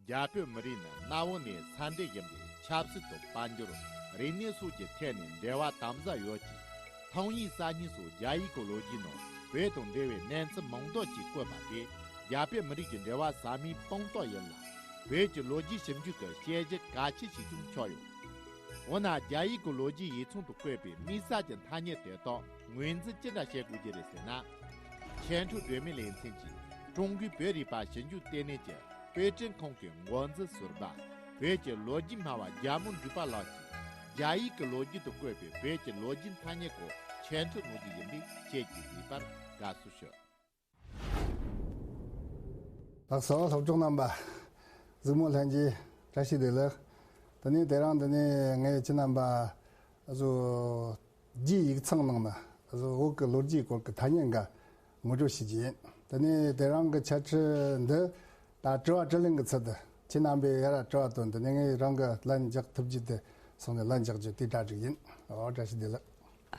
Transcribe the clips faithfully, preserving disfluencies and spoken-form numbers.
རྒྱ་བོད་མི་རིགས་ནི་གནའ་བོ་ནས་ས་འབྲེལ་ཡིན་པས། ཆབ་སྲིད་དང་དཔལ་འབྱོར། རིག་གནས་སོགས་ཀྱི་ཐད་ནས་འབྲེལ་བ་དམ་ཟབ་ཡོད་ཅིང་། ཐང་ཡིག་གསར་རྙིང་སོགས་རྒྱ་ཡིག་གི་ལོ་རྒྱུས་ནང་བོད་དང་འབྲེལ་བའི་གནས་ཚུལ་མང་དག་ཅིག་བཀོད་པ་དེ་རྒྱ་བོད་མི་རིགས་ཀྱི་འབྲེལ་བ་ཟབ་མོའི་དཔང་རྟགས་ཡིན་ལ། བོད་ཀྱི་ལོ་རྒྱུས་ཞིབ་འཇུག་གི་དཔྱད་གཞི་གལ་ཆེ་ཞིག་ཀྱང་ཆགས་ཡོད། འོ་ན་རྒྱ་ཡིག་གི་ལོ་རྒྱུས་ཡིག་ཚང་དུ་བཀོད་པའི་དམིགས་བསལ་གྱི་ཐ་སྙད་དེ་དག་ངོས་འཛིན་ཅི་འདྲ་བྱེད་དགོས་ཀྱི་རེད་ཟེར་ན། ཆོས་འཕྲུལ་སྒྲོན་མེ་ལེ་ཚན་གྱིས་ཀྲུང་གོའི་བོད་རིག་པ་ཞིབ་འཇུག་ལྟེ་གནས་ཀྱི་དཔེ་སྐྲུན་ཁང་གི་འགོ་འཛིན་ཟུར་པ། བོད་ཀྱི་ལོ་རྒྱུས་སྨྲ་བ་རྒྱལ་མོ་འབྲུག་པ་ལགས་ཀྱིས་རྒྱ་ཡིག་གི་ལོ་རྒྱུས་དུ་བཀོད་པའི་བོད་ཀྱི་ལོ་རྒྱུས་ཐ་སྙད་སྐོར་ཆོས་འཕྲུལ་ངོ་སྤྲོད་ཡིན་པས། ཁྱེད་ཀྱིས་གཟིགས་པར་དགའ་བསུ་ཞུ། ལགས་སོ། སློབ་གྲོགས་རྣམ་པ། གཟིགས་མོ་ལྷན་རྒྱས། བཀྲ་ཤིས་བདེ་ལེགས། དེ་ནས་དེ་རིང་འདི་ནས་ངས་ཁྱེད་རྣམ་པ་བཟོ་རྒྱའི་ཡིག་ཚང་ནང་ན་བཟོ་བོད་ཀྱི་ལོ་རྒྱུས་སྐོར་གྱི་ཐ་སྙད་འགའ་ངོ་སྤྲོད་ཞུ་རྒྱུ་ཡིན། དེ་ནས་དེ་རིང་གི་འཆད་ཁྲིད་འདི་ད་དྲི་བ་དྲིས་ལན་གྱི་ཚུལ་དུ་ཁྱེད་རྣམ་པས་ཡར་དྲི་བ་བཏོན། དེ་ནས་ངས་རང་གི་ལན་རྒྱག་ཐུབ་རྒྱུ་དེ་སོང་ནས་ལན་རྒྱག་རྒྱུ་དེ་གྲ་སྒྲིག་ཡིན། ཨོ། བཀྲ་ཤིས་བདེ་ལེགས།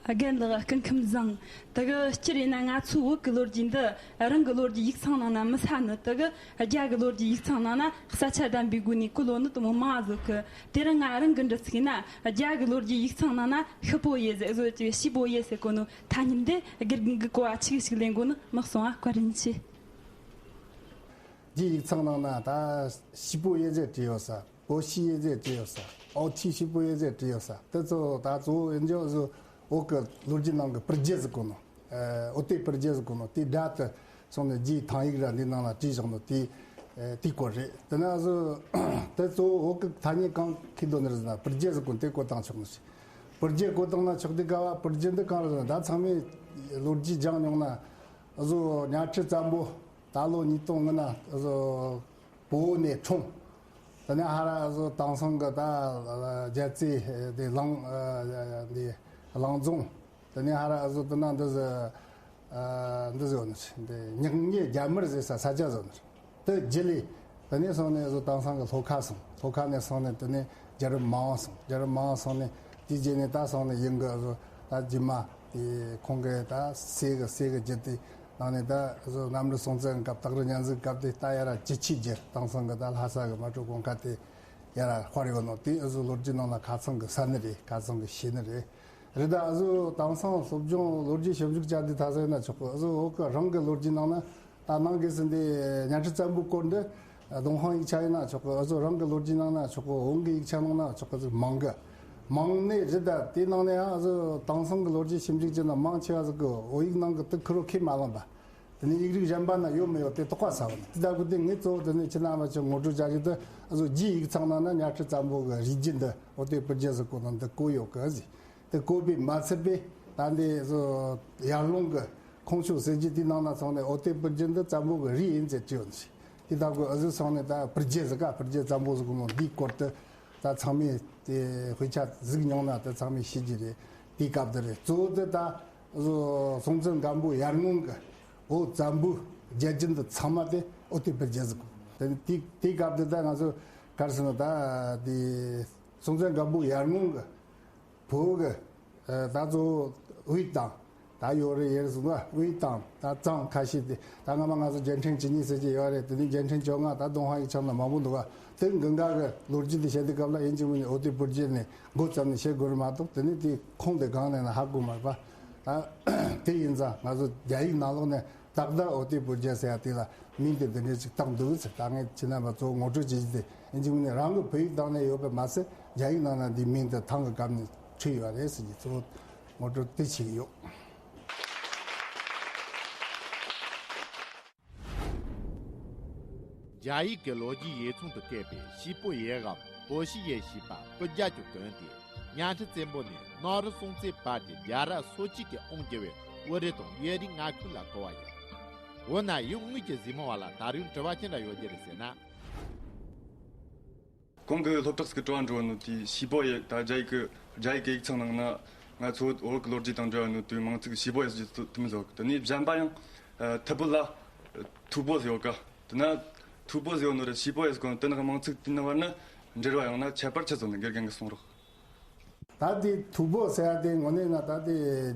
རྒན་ལགས་སྐུ་ཁམས་བཟང་། དེ་གི་སྤྱིར་ཡིན་ན་ང་ཚོའི་བོད་ཀྱི་ལོ་རྒྱུས་འདི་རང་གི་ལོ་རྒྱུས་ཡིག་ཚང་ནང་ན་མི་གསལ་ནི། དེ་གི་རྒྱ་གི་ལོ་རྒྱུས་ཡིག་ཚང་ནང་ན་གསལ་ཆ་ལྡན་པའི་སྒོ་ནས་བཀོད་ཡོད་ནི་དེ་མོ་མང་བཟོ་གི། དེ་རིང་ང་རང་གི་འདྲི་ཚིག་ཡིན་ན། རྒྱ་གི་ལོ་རྒྱུས་ཡིག་ཚང་ནང་ན་ཞི་པོ་ཡེ་ཟེར་བཟོ་ཅིག་ཞི་པོ་ཡེ་ཟེར་གོ་ནོ་ཐ་སྙད་འདི་དགེ་རྒན་གི་གོ་བ་ཆི་གི་ཞིག་ལེན་གོ་ནི་མི་གསུང་བ་བཀའ་དྲིན་ཆེ། རྒྱའི་ཡིག་ཚང་ནང་ན་ད་ཞི་པོ་ཡེ་ཟེར་བྲིས་ཡོད་ས། 伯希耶 ཟེར་བྲིས་ཡོད་ས། 奥奇 ཞི་པོ་ཡེ་ཟེར་བྲིས་ཡོད་ས། དེ་ཚོ་ད་གཙོ་བོ་ཡིན་རྒྱུ་བཟོ་བོད་ཀྱི་ལོ་རྒྱུས་ནང་གི་པུར་རྒྱལ་ཟེར་གོ་ནོ། ཨ། འོ་དེ་པུར་རྒྱལ་ཟེར་གོ་ནོ་དེའི་སྒྲ་དེ་སོང་ནས་རྒྱའི་ཐང་ཡིག་ར་འདི་ནང་ལ་བྲིས་བཞག་ནོ་དེ། ཨ། དེའི་སྐོར་རེད། དེ་ན་བཟོ་དེ་གཙོ་བོ་བོད་ཀྱི་ཐ་སྙད་གང་ཁེལ་འདུག་ནི་རེད་ཟེར་ན། པུར་རྒྱལ་ཟེར་གོ་ནོ་དེ་བཀོད་བཏང་ཆོག་ནི་རེད། པུར་རྒྱལ་བཀོད་བཏང་ན་ཆོག་དེ་ག་བ། པུར་རྒྱལ་འདི་གང་རེད་ཟེར་ན། ད་ཚང་མས་ལོ་རྒྱུས་སྦྱངས་མྱོང་ན་བཟོ་གཉའ་ཁྲི་བཙན་པོ། ད་ལོ་ཉིས་སྟོང་ལྔ་ན་བཟོ་བོད་ནས་འཁྲུངས། དེ་ནས་ཧ་ར་བཟོ་དེང་སང་གི་ད་རྒྱལ་རྩེ་དེ་གླང་། ཨ། འདི་གླང་རྫོང་། དེ་ནས་ཧ་ར་བཟོ་དེ་ན་འདི་ཟེར། ཨ། འདི་ཟེར་ནི་འདི་ཉག་ཉེ་རྒྱ་དམར་ཟེར་ས་ས་ཆ་ཟེར་ནི། དེ་རྗེས་ལས་དེ་ནས་སོང་ནས་བཟོ་དེང་སང་གི་ལྷོ་ཁ་སོང་། ལྷོ་ཁ་ནས་སོང་ནས་དེ་ནས་རྒྱལ་རབས་མང་བ་སོང་། རྒྱལ་རབས་མང་བ་སོང་ནས་དེ་རྗེས་ནས་ད་སོང་ནས་ཡིན་གི་བཟོ་ད་རྗེས་མ་དེ་ཁོང་གི་ད་སྲས་གི་སྲས་གི་རྒྱུད་དེ། ནང་ནས་ད་བཟོ་གནམ་རི་སྲོང་བཙན་སྐབས། སྟག་རི་གཉན་གཟིགས་སྐབས་དེ་ད་ཡར་ར་ཅི་ཆི་རྒྱུད། དེང་སང་གི་ད་ལྷ་ས་གི་མལ་གྲོ་གུང་དཀར་དེ་ཡར་ར་དཔར་ཡོད་ནོ་དེ་བཟོ་ལོ་རྒྱུས་ནང་ལ་ཁ་ཚང་གི་གསལ་ནི་རེད། ཁ་ཚང་གི་ཤེས་ནི་རེད། རེད། ད་བཟོ་དེང་སང་སློབ་སྦྱོང་ལོ་རྒྱུས་ཞིབ་འཇུག་བྱ་དུས་ད་ཟེར་ན་ཆོག་གི། བཟོ་བོད་གི་རང་གི་ལོ་རྒྱུས་ནང་ན་ད་ནང་གི་ཟིན་དེ་གཉའ་ཁྲི་བཙན་པོའི་སྐོར་འདི་ཏུན་ཧོང་ཡིག་ཆ་ཡིན་ན་ཆོག་གི། བཟོ་རང་གི་ལོ་རྒྱུས་ནང་ན་ཆོག་གི། བོན་གི་ཡིག་ཆ་ནང་ན་ཆོག་གི། ཟིག་མང་གི། མང་ནི་རེད། ད་དེ་ནང་ནས་ཡང་བཟོ་དེང་སང་གི་ལོ་རྒྱུས་ཞིབ་འཇུག་བྱས་ན་མང་ཆེ་བ་ཟིག་གི་བོད་ཡིག་ནང་གི་དེ་ཁུ་རུ་ཁས་མ་བླངས་པ། དེ་ནས་ཡིག་རིགས་གཞན་པ་ན་ཡོད་མི་ཡོད་དེ་དོགས་པ་ཟ་བ་ནི། དེ་ལྟ་བུ་དེ་ངས་གཙོ་བོ་དེ་ནས་ཁྱེད་རྣམ་པ་ཚོར་ངོ་སྤྲོད་བྱ་རྒྱུ་དེ། བཟོ་རྒྱའི་ཡིག་ཚང་ནང་ན་གཉའ་ཁྲི་བཙན་པོ་གི་རིགས་རྒྱུད་འདི། འོ་དེ་པུར་རྒྱལ་ཟེར་གོ་ནོ་འདི་བཀོད་ཡོད་གི་ཟིག། དེ་བཀོད་པས་མ་ཚད་པས་ད་འདི་བཟོ་ཡར་ཀླུང་གི་ཁོངས་ཕྱོགས་ཟེར་རྒྱུ་དེའི་ནང་ན་སོང་ནས་འོ་དེ་པུར་རྒྱལ་འདི་བཙན་པོ་གི་རིགས་ཡིན་ཟེར་བྲིས་ཡོད་ནི་ཟིག། དེ་ལྟ་བུ་འུ་ཟོས་སོང་ནས་ད་པུར་རྒྱལ་ཟེར་ག། པུར་རྒྱལ་བཙན་པོ་ཟེར་གོ་ནོ་འདིའི་སྐོར་དུ་ད་ཚང་མས་དེ་དཔེ་ཆ་གཟིགས་མྱོང་ན་ད་ཚང་མས་ཤེས་ཀྱི་རེད། དེའི་སྐབས་དེ་རེད། གཙོ་བོ་དེ་ད་བཟོ་སྲོང་བཙན་སྒམ་པོ་ཡར་སྔོན་གི་བོད་བཙན་པོའི་རྒྱལ་རྒྱུད་འདི་ཚང་མ་དེ་འོ་དེ་པུར་རྒྱལ་ཟེར་གོ། དེ་དེ་དེའི་སྐབས་དེ་ད་ང་ཚོ་ག་རེ་ཟེར་ན། ད་དེ་སྲོང་བཙན་སྒམ་པོ་ཡར་སྔོན་གི་བོད་གི། ཨ། ད་གཙོ་བོ་དབུས་དང་། ད་ཡོ་རི་ཡེར་སོང་ན་དབུས་དང་། ད་གཙང་ཁ་ཤས་དེ། ད་སྔ་མ་ང་ཚོ་རྒྱལ་ཕྲན་བཅུ་གཉིས་ཟེར་གྱི་ཡོད་རེད། དེ་ནས་རྒྱལ་ཕྲན་བཅོ་ལྔ། ད་ཏུན་ཧོང་ཡིག་ཆ་ན་མང་པོ་འདུག་ག། དེ་འགའ་འགའ་གི་ལོ་རྒྱུས་དེ་བཤད་དུས་སྐབས་ལ་ཡིན་གཅིག་མིན་གཉིས་འོ་དེ་པུར་རྒྱལ་ནས་འགོ་བརྩམས་ནས་བཤད་དགོས་རེད་མ་གཏོགས། དེ་ནས་དེ་ཁུངས་དེ་གང་ནས་ན་ཧ་གོ་མ་རེད་པ། ད་དེ་ཡིན་ཙང་ང་ཚོ་རྒྱ་ཡིག་ནང་ལོགས་ནས་ཏག་ཏག་འོ་དེ་པུར་རྒྱལ་ཟེར་ཡ་དེ་ལ་མིང་དེ་འདི་འདྲ་ཅིག་བཏགས་འདུག་ཟེར། ད་ངས་ཁྱེད་རྣམ་པ་ཚོ་ངོ་སྤྲོད་བྱེད་རྒྱུ་དེ། ཡིན་གཅིག་མིན་གཉིས་རང་གི་བོད་ཡིག་སྟེང་ནས་ཡོད་པ་མ་ཟད། རྒྱ་ཡིག་ནང་ན་འདིའི་མིང་དེ་ཐང་གི་སྐབས་ནས་བྲིས་ཡོད་རེད་ཟེར་གྱི་གཙོ་བོ་ངོ་སྤྲོད་དེ་བྱེད་ཀྱི་ཡོད། རྒྱ་ཡིག་གི་ལོ་རྒྱུས་ཡིག་ཚང་དུ་བཀོད་པའི་ཞི་པོ་ཡེ་འམ་伯希耶 ཞེས་པ་པུར་རྒྱལ་གྱི་དོན་ཏེ། གཉའ་ཁྲི་བཙན་པོ་ནས་གནམ་རི་སྲོང་བཙན་བར་གྱི་རྒྱལ་རབས་སོ་གཅིག་གི་དབང་བསྒྱུར་བའི་དབུ་རུ་དང་གཡས་རུའི་མངའ་ཁུལ་ལ་གོ་བ་ཡིན། འོ་ན་ཡུལ་དངོས་ཀྱི་གཟིགས་མོ་བ་ལ་ད་རུང་དྲི་བ་ཅི་འདྲ་ཡོད་རྒྱུ་རེད་ཟེར་ན། གོང་གི་སློབ་གྲོགས་ཀྱི་དྲི་བ་འགྲོ་བ་ནོ་དེ་ཞི་པོ་ཡེ། ད་རྒྱ་ཡིག་གི་རྒྱ་ཡིག་གི་ཡིག་ཚང་ནང་ན་ང་ཚོ་བོད་ཀྱི་ལོ་རྒྱུས་དང་འབྲེལ་བ་ནོ་དེའི་མིང་ཚིག་ཞི་པོ་ཡེ་ཟེར་དུ་མི་ཟོ་གི། དེ་ནས་གཞན་པ་ཡང་ཐུ་བོ་ལ་ཐུ་བོ་ཟེར་ཡོད་ག། དེ་ན་ཐུ་བོ་ཟེར་ཡོད་ནོ་ར་ཞི་པོ་ཡེ་ཟེར་གོ་ནོ་དེ་ནི་མིང་ཚིག་དེ་ནི་བར་ན་འབྲེལ་བ་ཡོང་ན་ཁྱད་པར་ཆི་ཟིག་ནི་དགེ་རྒན་གྱིས་གསུང་རོགས། ད་དེ་ཐུ་བོ་ཟེར་ཡ་དེ་དངོས་གནས་ན་ད་དེ་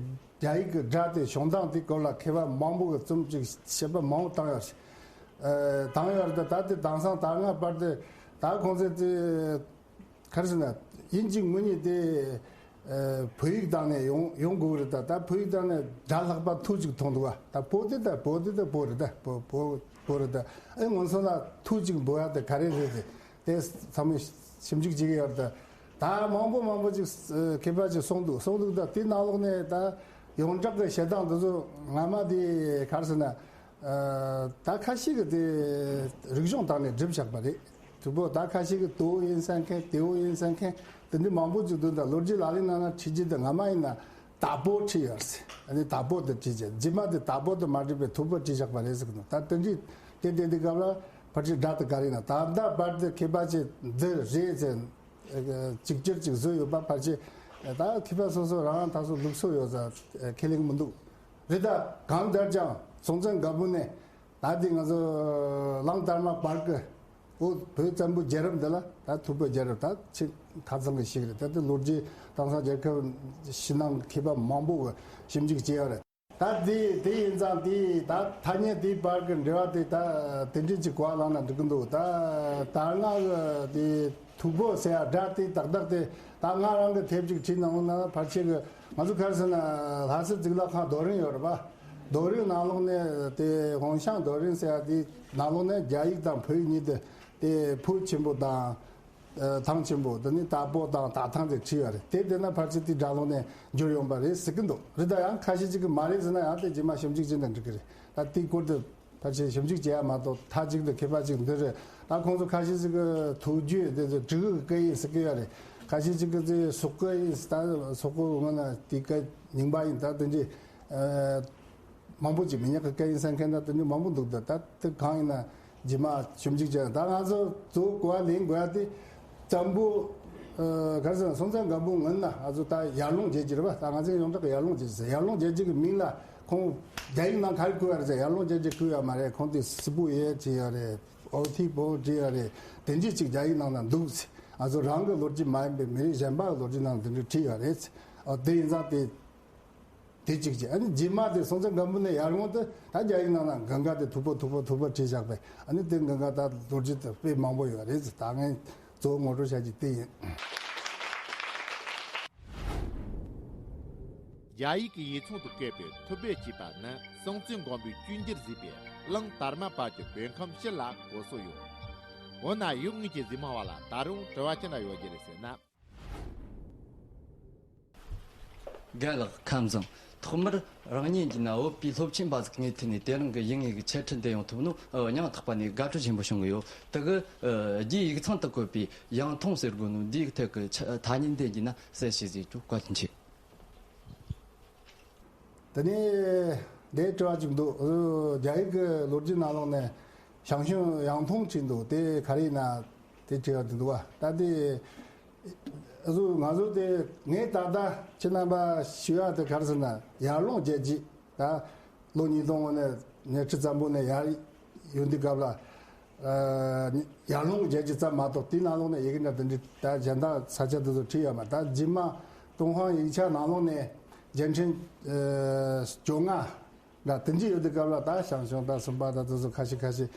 རྒྱ་ཡིག་གི་སྒྲ་དེ་བྱུང་སྟངས་དེ་སྐོར་ལ་མཁས་པ་མང་པོ་གིས་རྩོམ་ཅིག་བཤད་པ་མང་པོ་བཏང་ཡོད་རེད། ཨ། བཏང་ཡོད་རེད། ད་ད་དེ་དེང་སང་ད་སྔ་བར་དུ་ ད་ཁོང་ཚོས་དེ་ག་རེ་ཟེར་ན། ཡིན་གཅིག་མིན་གཉིས་དེ་ཨ་བོད་ཡིག་སྟེང་ནས་ཡོང་ཡོང་དགོས་རེད། ད་ད་བོད་ཡིག་སྟེང་ནས་སྒྲ་ལྷག་པ་མཐུག་ཅིག་མཐོང་འདུག་བ། ད་བོད་དེ་ད་བོད་དེ་ད་བོད་རེད། ད་བོད་བོད་བོད་རེད། ད་ཨེ་སྔོན་སོང་ལ་མཐུག་ཅིག་འབོད་ཡ་དེ་ག་རེ་རེད། དེ་དེ་ཚང་མས་ཞིབ་འཇུག་བྱེད་ཀྱི་ཡོད་རེད། ད་ད་མང་པོ་མང་པོ་ཅིག་ཨ་མཁས་པ་ཅིག་གསུངས་འདུག་གསུངས་འདུག་ད་དེ་ནང་ལོགས་ནས་ད་ཡོངས་གྲགས་ཀྱི་བཤད་སྟངས་དེ་ཚོ་སྔ་མ་དེ་ག་རེ་ཟེར་ན། ཨ་ད་ཁ་ཤས་ཀྱིས་དེ་རིག་གཞུང་སྟེང་ནས་བསྒྲུབས་བཞག་པ་རེད། དུ་བོ་ད་ཁ་ཤས་ཀྱིས་དུ་བོ་ཡིན་ཟེར་མཁན། དེ་བོ་ཡིན་ཟེར་མཁན། དེ་འདྲ་མང་པོ་ཅིག་འདུག་ད་ལོ་རྒྱུས་ལག་ལེན་ནང་ན་བྲིས་རྗེས་དེ་སྔ་མ་ཡིན་ན་དྭགས་པོ་བྲིས་ཡོད་རེད། ཨ་ནི་དྭགས་པོ་དེ་བྲིས་རྗེས་རྗེས་མ་དེ་དྭགས་པོ་དེ་མ་བྲིས་པའི་དུ་བོ་བྲིས་བཞག་པ་རེད་ཟེར་གི་འདུག་ད་དེ་འདྲའི་དེ་དེ་དེ་སྐབས་ལ་ཕལ་ཆེར་སྒྲ་དེ་ག་རེ་ཡིན་ན། ད་ལྟ་བར་དུ་མཁས་པ་ཅིག་འདི་རེད་ཟེར་ཨ་གཅིག་གྱུར་ཅིག་བཟོས་ཡོད་པ་ཕལ་ཆེར། ད་མཁས་པ་སོ་སོ་རང་རང་ད་སོ་ལུགས་སྲོལ་ཡོད་ས་ཁས་ལེན་མི་འདུག་རེད། ད་གང་ལྟར་ཀྱང་སྲོང་བཙན་སྒམ་པོ་ནས་ད་དེ་ང་ཚོ་གླང་དར་མ་བར་གྱི་བོད་བོད་བཙན་པོའི་རྒྱལ་རབས་འདི་ལ་ད་ཐུ་བྷོད་རྒྱལ་རབས་ད་ཆེས་ཁ་ཚང་གི་ཞིག་རེད། ད་དེ་ལོ་རྒྱུས་དེང་སང་རྒྱལ་ཁབ་ཕྱི་ནང་མཁས་པ་མང་པོ་གིས་ཞིབ་འཇུག་བྱས་ཡོད་རེད། ད་དེ་དེ་ཡིན་ཙང་དེ་ད་ཐ་སྙད་དེའི་བར་གྱི་འབྲེལ་བ་དེ་ད་དེ་འདྲ་ཅིག་གོ་བ་བླངས་ན་འགྲིག་གི་འདུག་ད་ད་སྔ་གི་དེ་ཐུ་བྷོད་ཟེར་ཡ་སྒྲ་དེ་ཏག་ཏག་དེ་ད་ང་རང་གི་དེབ་ཅིག་བྲིས་གནང་ན་ཕལ་ཆེར་གི་ང་ཚོ་ག་རེ་ཟེར་ན། ལྷ་ས་གཙུག་ལག་ཁང་རྡོ་རིང་ཡོད་རེད་པ། རྡོ་རིང་ནང་ལོགས་ནས་དེ་ཝང་ཤང་རྡོ་རིང་ཟེར་ཡ་དེ་ནང་ལོགས་ནས་རྒྱ་ཡིག་དང་བོད་ཡིག་གཉིས་དེ་དེ་ཕོ་ཆེན་པོ་དང་ཨ་ཐང་ཆེན་པོ། དེ་ནི་དྭགས་པོ་དང་དྭགས་ཐང་དེ་བྲིས་ཡོད་རེད། དེ་བལྟས་ན་ཕལ་ཆེར་དེ་སྒྲ་ལོགས་ནས་འགྱུར་ཡོང་པ་རེད་ཟེར་གི་འདུག་རེད། ད་ཡང་ཁ་ཤས་ཅིག་གིས་མ་རེད་ཟེར་ན་ཡང་དེ་རྗེས་མ་ཞིབ་འཇུག་བྱས་ན་འགྲིག་གི་རེད། ད་དེའི་སྐོར་དེ་ཕལ་ཆེར་ཞིབ་འཇུག་བྱེད་ཡ་མ་གཏོགས། མཐའ་གཅིག་ཏུ་མཁས་པ་ཅིག་འདི་རེད། ད་ཁོང་ཚོ་ཁ་ཤས་ཅིག་གིས་ཐུའུ་རྒྱུད་དེ་ཚོ་གྲི་གུ་གི་སྐད་ཡིན་ཟེར་གི་ཡོད་རེད། ཁ་ཤས་ཅིག་གིས་དེ་སོག་སྐད་ཡིན། ད་སོག་པོ་ངོ་ན་དེ་སྐད་རྙིང་པ་ཡིན། ད་དེ་འདྲའི་ཨ་མང་པོ་ཅིག་མི་ཉག་གི་སྐད་ཡིན་ཟེར་མཁན་ད་དེ་འདྲའི་མང་པོ་འདུག་ད་ད་དེ་གང་ཡིན་ན་རྗེས་མ་ཞིབ་འཇུག་བྱས། ད་ང་ཚོ་གཙོ་བོ་གོ་བ་ལེན་དགོས་ཡ་དེ། བཙན་པོ་ཨ་ག་རེ་ཟེར་ན། སྲོང་བཙན་སྒམ་པོ་སྔོན་ན་ང་ཚོ་ད་ཡར་ཀླུང་རྒྱལ་རྒྱུད་རེད་པ། ད་ང་ཚོའི་ཡོངས་གྲགས་ཀྱི་ཡར་ཀླུང་རྒྱལ་རྒྱུད་ཟེར། ཡར་ཀླུང་རྒྱལ་རྒྱུད་ཀྱི་མིང་ལ་ཁོང་རྒྱ་ཡིག་ནང་ག་རེ་བཀོད་ཡ་རེད་ཟེར། ཡར་ཀླུང་རྒྱལ་རྒྱུད་བཀོད་ཡ་མ་རེད། ཁོང་དེ་སི་པུ་ཡེ་བྲིས་ཡ་རེད། ཨོ་ཐི་པོ་བྲིས་ཡ་རེད། དེ་འདྲ་ཅིག་རྒྱ་ཡིག་ནང་ན་འདུག་ཟེར། ང་ཚོ་རང་གི་ལོ་རྒྱུས་མ་ཡིན་པའི་མི་རིགས་གཞན་པ་གི་ལོ་རྒྱུས་ནང་དེ་འདྲ་བྲིས་ཡ་རེད་ཟེར། ཨོ་དེ་ཡིན་ཙང་དེ། དེ་གཅིག་བྱས། ཨ་ནི་རྗེས་མ་དེ་སྲོང་བཙན་སྒམ་པོ་ནས་ཡར་སྔོན་དུ་ད་རྒྱ་ཡིག་ནང་ན་གང་ག་དེ་ཐུ་བྷོད་ཐུ་བྷོད་ཐུ་བྷོད་བྲིས་བཞག་པས། ཨ་ནི་དེ་གང་ག་ད་ལོ་རྒྱུས་དེ་དཔེ་མང་པོ་ཡོད་རེད་ཟེར། ད་ངས་གཙོ་བོ་ངོ་སྤྲོད་བྱ་རྒྱུ་དེ་ཡིན། རྒྱ་ཡིག་གི་ཡིག་ཚང་དུ་བཀོད་པའི་ཐུ་བྷོད་ཅེས་པ་ནི་སྲོང་བཙན་སྒམ་པོས་བཅོས་བསྒྱུར་བཟོས་པའི་གླང་དར་མ་བར་གྱི་བོད་ཁམས་སྤྱི་ལ་གོ་སྲོལ་ཡོད། འོ་ན་ཡུལ་དངོས་ཀྱི་གཟིགས་མོ་བ་ལ་ད་རུང་དྲི་བ་ཅི་འདྲ་ཡོད་རྒྱུ་རེད་ཟེར་ན། རྒན་ལགས་ཁམས་བཟང་། ཐོག་མར་རང་ཉིད་ཀྱིས་ན་བོད་པའི་སློབ་ཆེན་པ་ཟིག་ངོས་ཐད་ནས་དེ་རིང་གི་ཡུལ་དངོས་ཀྱི་འཆད་ཁྲིད་འདི་ཡོང་ཐུབ་ནོ་སྙིང་ཐག་པ་ནས་དགའ་སྤྲོ་ཆེན་པོ་བྱུང་གི་ཡོད། དེ་གི་ཨ་རྒྱའི་ཡིག་ཚང་དུ་བཀོད་པའི་ཡང་ཐུང་ཟེར་དགོས་ནོ་འདིའི་ཐད་ཀྱི་ཆ་ཐ་སྙད་འདི་ཡིན་ན་གསལ་བཤད་ཟིག་ཅུང་བཀའ་དྲིན་ཆེ། དེ་ནས་འདིར་དྲི་བ་གཅིག་འདུག་ཨོ། རྒྱ་ཡིག་གི་ལོ་རྒྱུས་ནང་ལོགས་ནས་ཞང་ཞུང་ཡང་ཐུང་བྲིས་འདུག་དེ་ག་རེ་ཡིན་ན་དེ་དྲི་བ་དེ་འདུག་བ། ད་དེ་ཨོ་ང་ཚོ་དེ་ངས་ད་ལྟ་ཁྱེད་རྣམ་པར་ཞུ་ཡ་དེ་ག་རེ་ཟེར་ན། ཡར་ཀླུང་རྒྱལ་རྒྱུད། ད་ལོ་ཉིས་སྟོང་སྔོན་ནས་གཉའ་ཁྲི་བཙན་པོ་ནས་ཡར་ཡོང་དུས་སྐབས་ལ། ཨ་ཡར་ཀླུང་རྒྱལ་རྒྱུད་ཙམ་མ་གཏོགས་དེའི་ནང་ལོགས་ནས་ཡི་གེ་འདྲ་དེ་འདྲའི་ད་གཞན་དག་ས་ཆ་དེ་ཚོ་བྲིས་ཡོད་མ། ད་རྗེས་མ་ཀྲུང་ཧྭ་ཡིག་ཆ་ནང་ལོགས་ནས་རྒྱལ་ཕྲན་ཨ་བཅོ་ལྔ་འདྲ་དེ་འདྲ་ཡོད་དུས་སྐབས་ལ། ད་ཞང་ཞུང་དང་སུམ་པ་དང་དེ་ཚོ་ཁ་ཤས་ཁ་ཤས།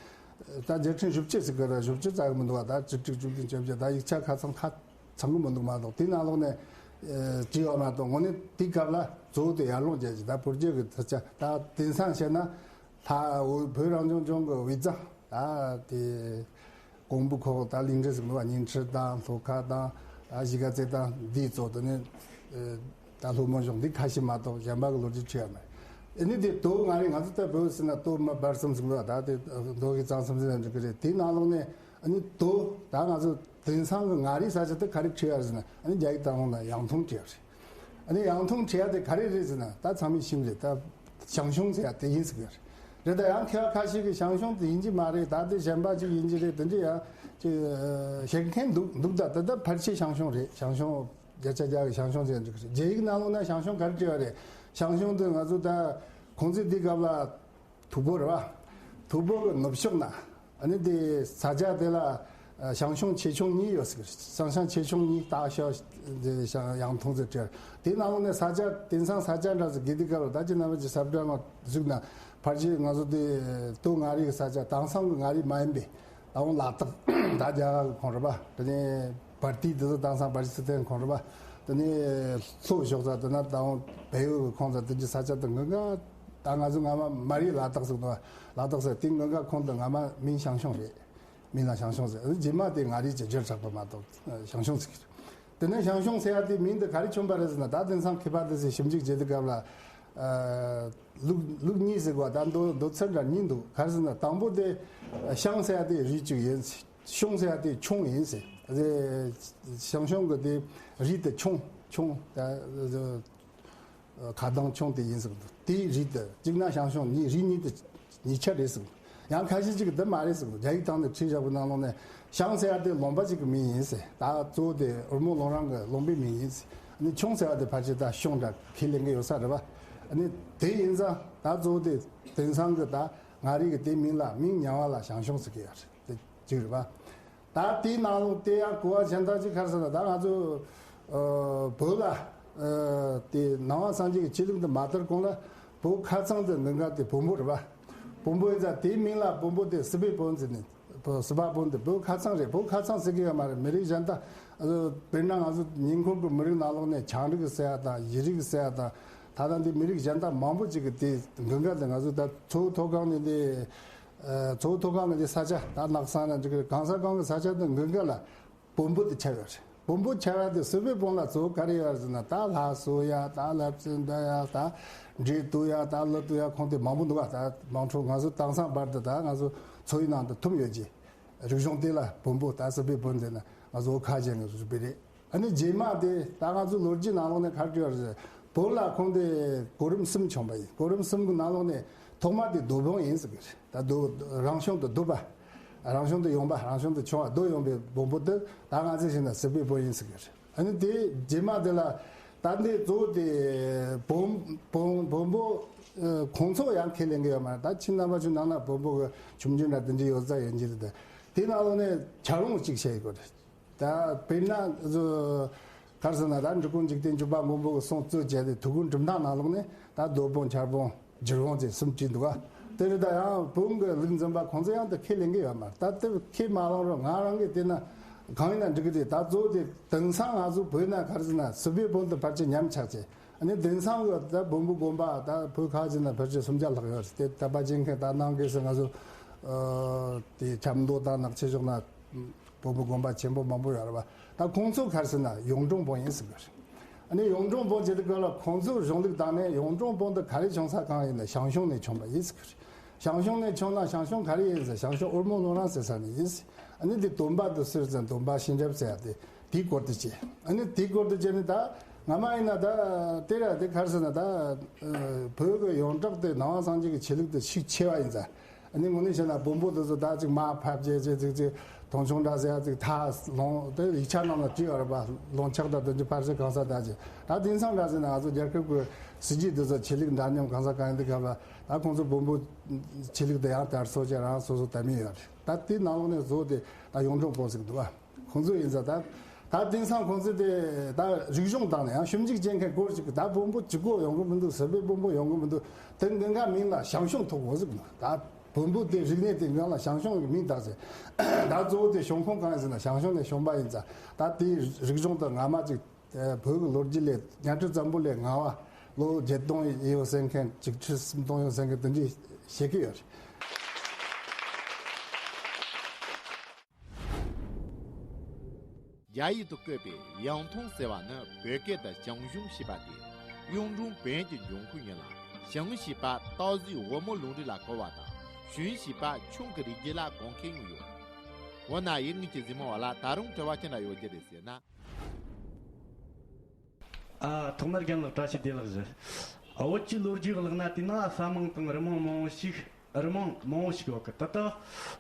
ད་རྒྱལ་ཕྲན་བཞི་བཅུ་ཟེར་གི་རེད། བཞི་བཅུ་ཙམ་གི་མི་འདུག་བ། ད་བཅུ་དྲུག་བཅུ་བདུན་བཅོ་བརྒྱད། ད་ཡིག་ཆ་ཁ་ཚང་ཁ་ཚང་གི་མི་འདུག་མ་གཏོགས། དེའི་ནང་ལོགས་ནས་ཨ་བྲིས་ཡོད་མ་གཏོགས། དངོས་གནས་དེའི་སྐབས་ལ་གཙོ་བོ་དེ་ཡར་ཀླུང་རྒྱལ་རྒྱུད། ད་བོད་རྒྱལ་གི་ས་ཆ། ད་དེང་སང་བཤད་ན་ད་བོད་རང་སྐྱོང་ལྗོངས་གི་དབུས་གཙང་། ད་དེ་ཀོང་པོ་ཁོག། ད་གླིང་ཁྲི་ཟེར་གི་འདུག་བ། གླིང་ཁྲི་དང་ལྷོ་ཁ་དང་ཨ་གཞིས་ཀ་རྩེ་དང་འདིའི་གཙོ། དེ་ནས་ཨ་ད་ལྷོ་མོན་གཞུང་འདི་ཁ་ཤས་མ་གཏོགས་གཞན་པ་གི་ལོ་རྒྱུས་བྲིས་ཡོད་མ་རེད། ཨ་ནི་དེ་དོ་ང་རེ་ང་ཚོ་ད་བོད་ཟེར་ན་དོ་མ་བར་གསུམ་ཟེར་གི་འདུག་བ། ད་དེ་མདོ་དབུས་གཙང་གསུམ་ཟེར་ན་འགྲིག་གི་རེད། དེའི་ནང་ལོགས་ནས་ཨ་ནི་དོ་ད་ང་ཚོ་དེང་སང་གི་མངའ་རིས་ས་ཆ་དེ་ག་རེ་བྲིས་ཡོད་རེད་ཟེར་ན། ཨ་ནི་རྒྱ་ཡིག་དང་པོ་ན་ཡང་ཐུང་བྲིས་ཡོད་རེད། ཨ་ནི་ཡང་ཐུང་བྲིས་ཡ་དེ་ག་རེ་རེད་ཟེར་ན། ད་ཚང་མས་ཤེས་རེད། ད་ཞང་ཞུང་ཟེར་ཡ་དེ་ཡིན་ཟེར་གི་རེད། ད་ཡང་མཁས་པ་ཁ་ཤས་ཀྱིས་ཞང་ཞུང་དེ་ཡིན་གྱི་མ་རེད། ད་དེ་གཞན་པ་ཅིག་ཡིན་གྱི་རེད། དེ་འདྲ་ཡང་ཅིག་བཤད་མཁན་འདུག་འདུག་ད་ད་ད་ཕལ་ཆེར་ཞང་ཞུང་རེད། ཞང་ཞུང་བརྒྱ་ཆ་བརྒྱ་གི་ཞང་ཞུང་ཟེར་ཡ་འགྲིག་གི་རེད། རྒྱ་ཡིག་ནང་ལོགས་ན་ཞང་ཞུང་ག་རེ་བྲིས་ཡོད་རེད། ཞང་ཞུང་དེ་ང་ཚོ་ད་ཁོང་ཚོས་དེའི་སྐབས་ལ་ཐུ་བྷོད་རེད་བ། ཐུ་བྷོད་ཀྱི་ནུབ་ཕྱོགས་ན་ཨ་ནི་དེ་ས་ཆ་དེ་ལ་ཨ་ཞང་ཞུང་ཆེ་ཆུང་གཉིས་ཡོད་ཟེར། ཞང་ཞུང་ཆེ་ཆུང་གཉིས། སྟག་ཤོད་དེ་ཞང་ཡང་ཐུང་ཟེར་བྲིས། དེའི་ནང་ལོགས་ནས་ས་ཆ་དེང་སང་ས་ཆ་འདྲ་ཟེར་གི་དེའི་སྐབས་ལ། ད་ཁྱེད་རྣམ་པ་ཀྱིས་ཟབ་སྦྲགས་ངོས་གཟིགས་ན་ཕལ་ཆེར་ང་ཚོ་དེ་དོ་མངའ་རིས་ཀྱི་ས་ཆ། དེང་སང་གི་མངའ་རིས་མ་ཡིན་པའི་ ད་འོང་ལ་དྭགས་ད་རྒྱ་གར་གི་ཁོངས་རེད་པ། དེ་ནས་བར་དུས་དེ་ཚོ་དེང་སང་བར་སི་ཐན་ཁོངས་རེད་པ། དེ་ནས་ལྷོ་ཕྱོགས་ས་དེ་ན་ད་འོང་བལ་ཡུལ་གི་ཁོངས་ས་དེ་གི་ས་ཆ་དེ་གི་ག་ད་ང་ཚོ་སྔ་མ་མར་ཡུལ་ལ་དྭགས་ཟེར་གི་འདུག་པ། ལ་དྭགས་ཟེར་དེ་གི་ག་ཁོངས་དེ་སྔ་མ་མིང་ཞང་ཞུང་རེད། མིང་ལ་ཞང་ཞུང་ཟེར། རྗེས་མ་དེ་མངའ་རིས་ཀྱི་བརྗེ་ཆགས་པ་མ་གཏོགས་ཞང་ཞུང་ཟེར་གི་རེད། དེ་ནས་ཞང་ཞུང་ཟེར་ཡ་དེ་མིང་དེ་ག་རེ་བྱུང་པ་རེད་ཟེར་ན། ད་དེང་སང་མཁས་པ་དེ་ཚོས་ཞིབ་འཇུག་བྱེད་དུས་སྐབས་ལ། ཨ། ལུགས་ལུགས་གཉིས་ཟེར་གོ། ད་མདོ་མདོ་ཚིག་འདྲ་གཉིས་འདུག། ག་རེ་ཟེར་ན་དང་པོ་དེ་ཞང་ཟེར་ཡ་དེ་རུས་གཅིག་ཡིན། ཞུང་ཟེར་ཡ་དེ་ཁྱུང་ཡིན་ཟེར། ཞང་ཞུང་གི་དེ་རུས་དེ་ཁྱུང་ཁྱུང་ད། ཁ་གདངས་ཁྱུང་དེ་ཡིན་ཟེར་གི་འདུག། དེའི་རུས་དེ་གཅིག་ན་ཞང་ཞུང་གཉིས། རུས་གཉིས་དེ་གཉིས་ཆ་རེད་ཟེར་གི་འདུག། ཡང་ཁ་ཤས་ཅིག་གིས་འདི་མ་རེད་ཟེར་གི་འདུག། རྒྱ་ཡིག་སྟེང་དུ་བྲིས་བཞག་པའི་ནང་ལོགས་ནས་ཞང་ཟེར་ཡ་དེ་ལུང་པ་ཅིག་གི་མིང་ཡིན་ཟེར། ད་གཙོ་བོ་དེ་འོལ་མོ་ལུང་རིང་གི་ལུང་པའི་མིང་ཡིན་ཟེར། ཨ་ནི་ཁྱུང་ཟེར་ཡ་དེ་ཕལ་ཆེར་ད་ཞུང་འདྲ་ཁས་ལེན་གི་ཡོད་ས་རེད་པ། ཨ་ནི་དེ་ཡིན་ཙང་ད་གཙོ་བོ་དེ་དེང་སང་གི་ད་མངའ་རིས་གི་དེ་མིང་ལ་མིང་རྙིང་བ་ལ་ཞང་ཞུང་ཟེར་གི་ཡོད་རེད། དེ་གཅིག་རེད་པ། ད་དེའི་ནང་ལོགས་དེ་ཡང་གོ་བ་གཞན་དག་ཅིག་ག་རེ་ཟེར་ན། ད་ང་ཚོ་ཨ་བོད་ལ་ཨ་དེ་ནང་པ་སངས་རྒྱས་ཀྱི་ཆོས་ལུགས་འདི་མ་དར་གོང་ལ་བོད་ཁ་ཚང་དེ་འདི་ག་དེ་བོན་པོ་རེད་པ། བོན་པོ་ཡིན་ཙང་དེའི་མིང་ལ་བོན་པོ་དེ་སྲིད་པའི་བོན་ཟེར་ནས། བོད་སྲིད་པ་བོན་དེ་བོད་ཁ་ཚང་རེད། བོད་ཁ་ཚང་ཟེར་གི་ཡོད་མ་རེད། མི་རིགས་གཞན་དག་ཨ་དཔེར་ན་ང་ཚོ་ཉེ་འཁོར་གྱི་མི་རིགས་ནང་ལོགས་ནས་བྱང་རིགས་ཟེར་ཡ་དང་ཡུལ་རིགས་ཟེར་ཡ་དང་། ད་ལྟ་འདི་མི་རིགས་གཞན་དག་མང་པོ་ཅིག་གི་དེ་འདི་ག་དེ་ང་ཚོ་ད་མཚོ་བོད་མཐོ་སྒང་ནས་དེ། ཨ། མཚོ་བོད་མཐོ་སྒང་གི་ས་ཆ་ད་ནགས་ཚང་ན་འགྲིག་གི་རེད། གང་ས་གང་གི་ས་ཆ་དེ་འདི་ག་ལ་བོན་པོ་དེ་ཁྱབ་ཡོད་རེད། བོན་པོ་ཁྱབ་ཡ་དེ་སྲིད་པའི་བོན་ལ་གཙོ་བོ་ག་རེ་ཡོད་རེད་ཟེར་ན། ད་ལྷ་གསོལ་ཡ། ད་ལྷ་བཙུན་བསྡད་ཡ། ད་འདྲེ་བཏུལ་ཡ། ད་ཀླུ་བཏུལ་ཡ། ཁོངས་དེ་མང་པོ་འདུག་ག། ད་དམངས་ཁྲོད་ང་ཚོ་དེང་སང་བར་དུ་ད་ང་ཚོ་འཚོ་བའི་ནང་དུ་ཐིམ་ཡོད་ཀྱི་རིག་གཞུང་དེ་ལ་བོན་པོ། ད་སྲིད་པའི་བོན་ཟེར་ན་ང་ཚོ་ཁ་ཅན་གྱི་རིག་པ་རེད། ཨ་ནི་རྗེས་མ་དེ་ད་ང་ཚོའི་ལོ་རྒྱུས་ནང་ལོགས་ནས་ག་རེ་བྲིས་པ་རེད། བོད་ལ་ཁོངས་དེ་གོ་རིམ་གསུམ་བྱུང་པ་ཡིན། གོ་རིམ་གསུམ་གྱི་ནང་ལོགས་ནས་ཐོག་མ་དེ་རྡོ་བོན་ཡིན་ཟེར་གི་རེད། ད་རྡོ་རང་བྱུང་དུ་རྡོ་པ། རང་བྱུང་དུ་ཡོང་པ། རང་བྱུང་དུ་བྱུང་བ་རྡོ་ཡོང་པའི་བོན་པོ་དེ་ད་ང་ཚོས་བྱས་ན་སྲིད་པའི་བོན་ཡིན་ཟེར་གི་རེད། ཨ་ནི་དེ་རྗེས་མ་དེ་ལ་ད་འདི་གཙོ་བོ་དེ་བོན་བོན་བོན་པོ་ཨ་ཁོང་ཚོ་ཡང་ཁས་ལེན་གི་ཡོད་མ་རེད། ད་ཁྱེད་རྣམ་པ་ཚོའི་ནང་ན་བོན་པོ་གི་ཆོས་འབྱུང་འདྲ་དེ་འདྲ་ཡོད་ས་ཡོད་ཀྱི་རེད། དེ་ནང་ལོགས་ནས་བྱ་རུང་གཅིག་བཤད་ཡོད་གི་རེད། ད་དཔེར་ན་ཨ་ག་རེ་ཟེར་ན། ད་འབྲི་གུང་འཇིག་རྟེན་སྤྱོད་པ་མགོན་པོ་གི་གསུང་གཙོ་བྱས་ཏེ་ཐུའུ་བཀྭན་གྲུབ་མཐའ་ནང་ལོགས་ནས་ད་རྡོ་བོན་བྱ་བོན་རྒྱུ་བོན་ཟེར་གསུམ་བྲིས་འདུག་ག། དེ་རེད། ད་ཡང་བོན་གྱི་ལུགས་འཛིན་པ་ཁོང་ཚོ་ཡང་དེ་ཁས་ལེན་གི་ཡོད་མ་རེད། ད་དེ་ཁས་མ་བླངས་རུང་ང་རང་གིས་བལྟས་ན་གང་ཡིན་ན་འགྲིག་གི་རེད། ད་གཙོ་བོ་དེ་དེང་སང་ང་ཚོ་བོད་ན་ག་རེ་ཟེར་ན་སྲིད་པའི་བོན་དེ་ཕལ་ཆེར་ཉམས་ཆག་ཆེ། ཨ་ནི་དེང་སང་གི་ད་བོན་པོ་དགོན་པ་ད་བོད་ཁ་ཅིག་ན་ཕལ་ཆེར་སུམ་བརྒྱ་ལྷག་ཡོད་རེད། དེ་དད་པ་བྱེད་མཁན་ད་ནང་གི་ཟེར་ང་ཚོ་ཨ་དེ་ཆབ་མདོ་དང་ནག་ཆུ་ཕྱོགས་ན་བོན་པོ་དགོན་པ་ཆེན་པོ་མང་པོ་ཡོད་རེད་པ། ད་ཁོང་ཚོ་ག་རེ་ཟེར་ན་གཡུང་དྲུང་བོན་ཡིན་ཟེར་གི་རེད། ཨ་ནི་གཡུང་དྲུང་བོན་བྱེད་དུས་སྐབས་ལ་ཁོང་ཚོའི་གཞུང་ལུགས་དང་ནི་གཡུང་དྲུང་བོན་དེ་ག་རེ་བྱུང་ས་གང་ཡིན་ན་ཞང་ཞུང་ནས་བྱུང་བ་ཡིན་ཟེར་གི་རེད། ཞང་ཞུང་ནས་བྱུང་ན་ཞང་ཞུང་ག་རེ་ཡིན་ཟེར། ཞང་ཞུང་འོལ་མོ་ལུང་རིང་ཟེར་ས་ནས་ཡིན་ཟེར། ཨ་ནི་དེ་སྟོན་པ་དེ་སུ་རེད་ཟེར་ན་སྟོན་པ་གཤེན་རབ་ཟེར་ཡ་དེ་དེའི་སྐོར་དུ་བྱས། ཨ་ནི་དེའི་སྐོར་དུ་བྱས་ནས་ད་སྔ་མ་ཡིན་ན་ད་དེ་ར་དེ་ག་རེ་ཟེར་ན། ད་ཨ་བོད་ཀྱི་ཡོངས་གྲགས་དེ་ནང་པ་སངས་རྒྱས་ཀྱི་ཆོས་ལུགས་དེ་ཤུགས་ཆེ་བ་ཡིན་ཙང་། ཨ་ནི་དངོས་གནས་བཤད་ན་བོན་པོ་དེ་ཚོ་ད་ཅིག་མར་ཕབ་བྱས་བྱས་ཅིག་ཅིག་མཐོང་ཆུང་འདྲ་ཟེར་ཡ་ཅིག་ད་ལུང་དེ་ཡིག་ཆ་ནང་ལ་བྲིས་ཡོད་རེད་པ། ལུང་ཕྱག་དང་དེ་ཚོ་ཕལ་ཆེར་གང་ས་ད་ཅིག། ད་དེང་སང་འདྲ་ཟེར་ན་ང་ཚོ་རྒྱལ་ཁབ་ཀྱི་སྲིད་ཇུས་དེ་ཚོ་ཆོས་ལུགས་འདྲ་མཉམ་གང་ས་གང་ཡིན་དུས་སྐབས་ལ། ད་ཁོང་ཚོ་བོན་པོ་ཆོས་ལུགས་དེ་ཡང་དར་སྲོལ་བྱས་རང་སོ་སོ་དར་མི་ཡོད་རེད། ད་དེ་ནང་ལོགས་ནས་བཟོ་དེ་ད་གཡུང་དྲུང་བོན་ཟེར་གི་འདུག་ག། ཁོང་ཚོ་ཡིན་ཙང་ད་ད་དེང་སང་ཁོང་ཚོ་དེ་ད་རིག་གཞུང་དང་ནི་ཡང་ཞིབ་འཇུག་བྱེད་མཁན་སྐོར་ཅིག་གི་ད་བོན་པོ་གཅིག་པོ་ཡོང་གི་མི་འདུག། སྲིད་པའི་བོན་པོ་ཡོང་གི་མི་འདུག། དེ་འདི་ག་མིང་ལ་ཞང་ཞུང་ཐོགས་གོ་ཟེར་གི་འདུག། ད་བོན་པོ་དེ་རིག་གནས་དེ་ངང་ལ་ཞང་ཞུང་གི་མིང་བཏགས་ཟེར། ད་གཙོ་བོ་དེ་བྱུང་ཁུངས་གང་ཡིན་ཟེར་ན་ཞང་ཞུང་ནས་བྱུང་པ་ཡིན་ཙང་། ད་དེའི་རིག་གཞུང་དང་སྔ་མ་ཅིག་བོད་ཀྱི་ལོ་རྒྱུས་ལས་གཉའ་ཁྲི་བཙན་པོ་ལས་སྔ་བ་ལོ་བརྒྱད་སྟོང་ཡོད་ཟེར་མཁན། གཅིག་ཁྲི་སུམ་སྟོང་ཡོད་ཟེར་མཁན་དེ་འདྲས་བཤད་ཀྱི་ཡོད་རེད། རྒྱ་ཡིག་ཏུ་བཀོད་པའི་ཡང་ཐུང་ཟེར་བ་ནི་བོད་སྐད་དུ་ཞང་ཞུང་ཞེས་པ་སྟེ། གཡུང་དྲུང་བོན་གྱི་འབྱུང་ཁུངས་ཡིན་ལ། ཞང་ཞེས་པ་སྟག་གཟིག་འོལ་མོ་ལུང་རིང་ལ་གོ་བ་དང་། ཞུན་ཞེས་པ་ཁྱུང་གི་རིགས་རྒྱུད་ལ་གོ་མཁན་ཡང་ཡོད། འོ་ན་ཡུལ་དངོས་ཀྱི་གཟིགས་མོ་བ་ལ་ད་རུང་དྲི་བ་ཅི་འདྲ་ཡོད་རྒྱུ་རེད་ཟེར་ན། ཨ། ཐོག་མར་རྒན་ལགས་བཀྲ་ཤིས་བདེ་ལེགས་ཞུ། ཨ། བོད་ཀྱི་ལོ་རྒྱུས་བཀླགས་ན་དེ་ན་ས་མིང་དང་རི་མིང་མང་བོ་ཞིག། རི་མིང་མང་བོ་ཞིག་ཡོད་གི། དེ་དག་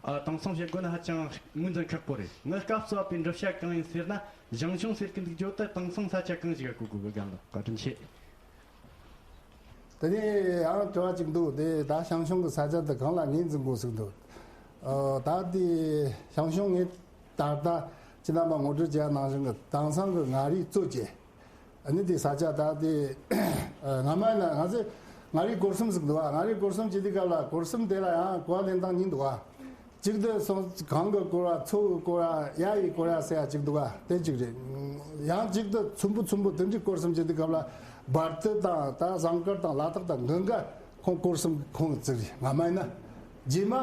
ཨ་དེང་སང་བཤད་དགོས་ན་ཧ་ཅང་ངོས་འཛིན་ཁག་པོ་རེད། ངས་སྐབས་སུ་བབས་པའི་འདྲི་བྱ་གང་ཡིན་ཟེར་ན། ཞང་ཞུང་ཟེར་གི་འདུག་རྒྱུ་དེ་དེང་སང་ས་ཆ་གང་ཞིག་ག་གོ་དགོས་གི། རྒན་ལགས་བཀའ་དྲིན་ཆེ། དེ་ནས་ཡང་དྲི་བ་གཅིག་འདུག། དེ་ད་ཞང་ཞུང་གི་ས་ཆ་དེ་གང་ལ་ངོས་འཛིན་དགོས་ཟེར་གི་འདུག། ཨ། ད་དེ་ཞང་ཞུང་ངས་ད་ལྟ་ཁྱེད་རྣམ་པ་ངོ་སྤྲོད་བྱས་ནང་བཞིན་གི་དེང་སང་གི་མངའ་རིས་གཙོ་བྱས། ཨ་ནི་དེ་ས་ཆ་ད་དེ་ཨ་སྔ་མ་ཡིན་ན་ང་ཚོས་མངའ་རིས་སྐོར་གསུམ་ཟེར་གི་འདུག་ག། མངའ་རིས་སྐོར་གསུམ་བྱེད་དུས་སྐབས་ལ་སྐོར་གསུམ་དེ་ལ་ཡང་གོ་བ་ལེན་སྟངས་གཉིས་འདུག་ག། གཅིག་ཏུ་སོང་གངས་ཀྱིས་བསྐོར་བ། མཚོ་གིས་བསྐོར་བ། གཡའ་ཡིས་བསྐོར་བ་ཟེར་ཡ་གཅིག་འདུག་ག་དེ་གཅིག་རེད། ཡང་གཅིག་ཏུ་ཚོམ་བུ་ཚོམ་བུ་དེ་འདྲའི་བསྐོར་བསམ་བྱེད་དུས་སྐབས་ལ། སྦལ་ཏི་དང་ད་ཟངས་དཀར་དང་ལ་དྭགས་དང་གང་ག་ཁོང་བསྐོར་བསམ་ཁོང་བརྩི་རེད། ང་མ་ཡིན་ན། རྗེས་མ་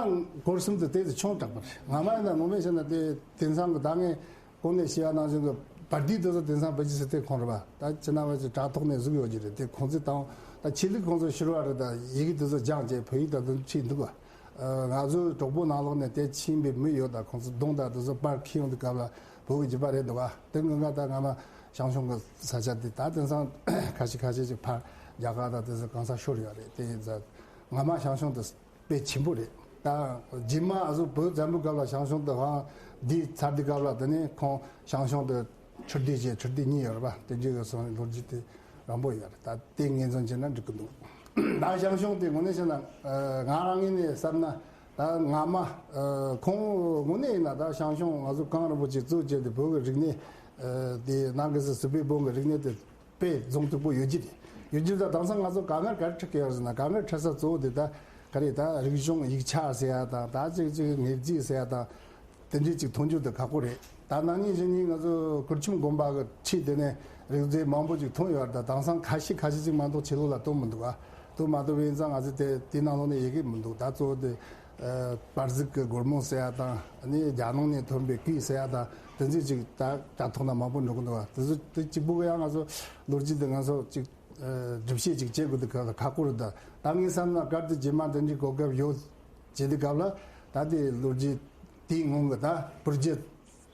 བསྐོར་བསམ་དེ་དེ་ཚོ་ཆུང་དྲགས་པ་རེད། ང་མ་ཡིན་ན་ངོ་མས་བཤད་ན་དེ་དེང་སང་གི་ད་ངས་གོང་ནས་བཤད་ཡ་ནང་བཞིན་གྱི་བར་དུས་དེ་ཚོ་དེང་སང་བོད་ཀྱི་སྲིད་དོན་ཁོངས་རེད་པ། ད་ཕྱི་ནང་བོད་ཀྱི་དྲ་ཐོག་ནས་བཟོས་ཡོད་ཀྱི་རེད། དེ་ཁོང་ཚོས་དང་ད་ཆོས་ལུགས་ཁོང་ཚོ་ཕྱི་རོལ་བ་རེད། ད་ཡི་གེ་དེ་ཚོ་སྦྱངས་བྱས་བོད་ཡིག་དང་དེ་ཚོ་ཁྲིད་འདུག་པ། ང་ཚོའི་གྲོགས་པོ་ནང་ལོགས་ནས་དེ་ཕྱིན་པའི་མི་ཡོད། ད་ཁོང་ཚོ་གདོང་དང་དེ་ཚོ་པར་འཁྱེར་ཡོང་དུས་སྐབས་ལ་བོད་ཀྱི་རྒྱུད་པ་རེད་འདུག་པ། དེ་སྔོན་ཁ་ད་སྔ་མ་ཞང་ཞུང་གི་ས་ཆ་དེ་ད་དེང་སང་ཁ་ཤས་ཁ་ཤས་ཅིག་ཕར་རྒྱ་གར་དང་དེ་ཚོ་གང་ས་ཤོར་ཡོད་རེད། དེ་ཡིན་ཙང་སྔ་མ་ཞང་ཞུང་དེ་དཔེ་ཆེན་པོ་རེད། ད་རྗེས་མ་ཨ་ཟུ་བོད་བཙན་པོའི་སྐབས་ལ་ཞང་ཞུང་དུ་དབང་འདི་ཚར་དུས་སྐབས་ལ། དེ་ནས་ཁོང་ཞང་ཞུང་དུ་ཁྲི་སྡེ་བྱས། ཁྲི་སྡེ་གཉིས་ཡོད་རེད་པ། དེ་འདྲའི་གི་སོང་ནས་ལོ་རྒྱུས་དེ་རིང་པོ་ཡོད་རེད། ད་དེ་ངོས་འཛིན་བྱས་ན་འགྲིག་གི་འདུག་ད་ཞང་ཞུང་དེ་དངོས་གནས་བཤད་ན། ཨ། ང་རང་ངོས་ནས་བསམ་ན། ད་སྔ་མ། ཨ། ཁོང་དངོས་གནས་ཡིན་ན་ད་ཞང་ཞུང་ང་ཚོ་གངས་རིན་པོ་ཆེ་གཙོ་བྱས་ཏེ་བོད་ཀྱི་རིག་གནས། ཨ། དེ་ནང་གི་སི་སི་པའི་བོན་གྱི་རིག་གནས་དེ་དཔེ་རྫོང་མཐུག་པོ་ཡོད་ཀྱི་རེད། ཡོད་ཀྱི་རེད། ད་དེང་སང་ང་ཚོ་དཀའ་ངལ་ག་རེ་འཕྲད་ཀྱི་ཡོད་ཟེར་ན། དཀའ་ངལ་འཕྲད་ས་གཙོ་བོ་དེ་ད་ག་རེ། ད་རིག་གཞུང་ཡིག་ཆ་ཟེར་ཡ་དང་། ད་ཅིག་ཅིག་དངོས་རྫས་ཟེར་ཡ་དང་། དེ་འདྲའི་ཅིག་མཐོང་རྒྱུ་དེ་ཁག་པོ་རེད། ད་ན་ནིང་གཞེས་ནིང་ང་ཚོ་གུར་ཆུམ་དགོན་པ་གི་ཁྲིད་དེ་ནས་རིག་རྫས་མང་པོ་ཅིག་ཐོན་ཡོད་རེད། ད་དེང་སང་ཁ་ཤས་ཁ་ཤས་ཅིག་མ་གཏོགས་ཕྱི་ལོགས་ལ་བཏོན་མི་འདུག་ཨ། བཏོན་མ་ཐུབ་པ་ཡིན་ཙང་ང་ཚོས་དེ་དེའི་ནང་ལོགས་ནས་ཡི་གེ་མི་འདུག་ད་གཙོ་བོ་དེ། ཨ། པར་སིག་གི་སྒོར་མོ་ཟེར་ཡ་དང་། ཨ་ནི་རྒྱ་ནང་ནས་ཐོན་པའི་གོས་ཟེར་ཡ་དང་། དེ་ཚོ་ཅིག་ད་དྲ་ཐོག་ན་མང་པོ་འགྲོ་གི་འདུག་བ། དེ་ཚོ་དེ་གཅིག་པུ་གི་ཡང་ང་ཚོ་ལོ་རྒྱུས་དེ་ང་ཚོ་ཅིག་ཨ། སྒྲུབ་བྱེད་ཅིག་བྱེད་དགོས་དུས་སྐབས་ལ་ཁག་པོ་རེད། ད་ད་ངས་བསམ་ན་གལ་ཏེ་རྗེས་མ་དེ་འདྲའི་གོ་སྐབས་ཡོད་བྱེད་དུས་སྐབས་ལ། ད་དེ་ལོ་རྒྱུས་དེའི་སྔོན་གི་ད་བུ་རྒྱུད་